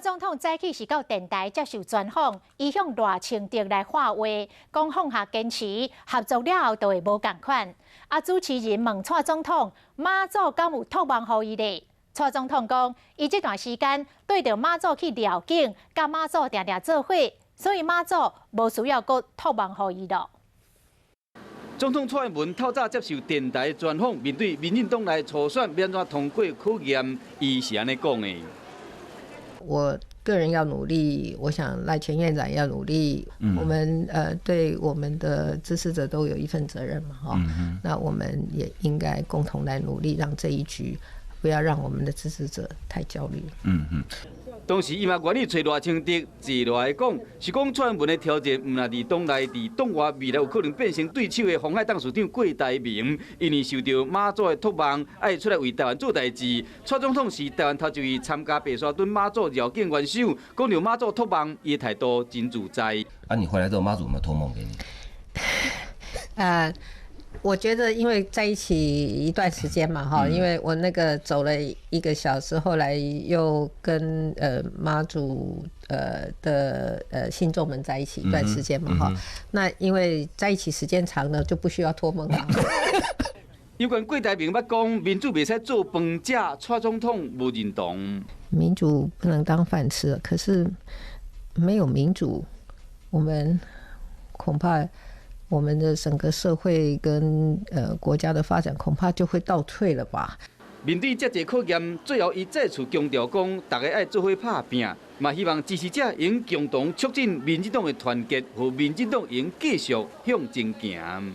總統早起是到電台接受專訪，伊向賴清德來喊話，講放下堅持，合作了後就會無仝款。啊，主持人問蔡總統，媽祖敢有託夢予伊咧？蔡總統講，伊這段時間綴著媽祖去寮境，佮媽祖定定做伙，所以媽祖無需要閣託夢予伊咯。總統蔡英文透早接受電台專訪，面對民進黨內初選欲按怎通過考驗，伊是按呢講的。我個人要努力，我想賴前院長要努力。我們對我們的支持者都有一份責任嘛，哈。那我們也應該共同來努力，讓這一局不要讓我們的支持者太焦慮。同時，伊嘛願意揣賴清德坐落來講，是講蔡英文的挑戰，毋但佇黨內，佇黨外未來有可能變成對手的鴻海董事長郭台銘，因為受著媽祖的託夢，愛出來為台灣做代誌。蔡總統是台灣頭一位參加白沙屯媽祖繞境元首，講著媽祖託夢，伊的態度真自在。啊，你回來之後，媽祖有沒有託夢給你？我覺得，因為在一起一段時間嘛，哈，因為我那個走了一個小時，後來又跟媽祖的信眾們在一起一段時間嘛，哈。那因為在一起時間長了，就不需要託夢了。有關郭台銘捌講民主袂使做飯食，蔡總統無認同。民主不能當飯吃，可是沒有民主，我們恐怕，我們的整個社會跟國家的發展恐怕就會倒退了吧。面對這濟考驗，最後伊再次強調講，大家愛做伙拍拚，嘛希望支持者會共同促進民進黨的團結，予民進黨會繼續向前行。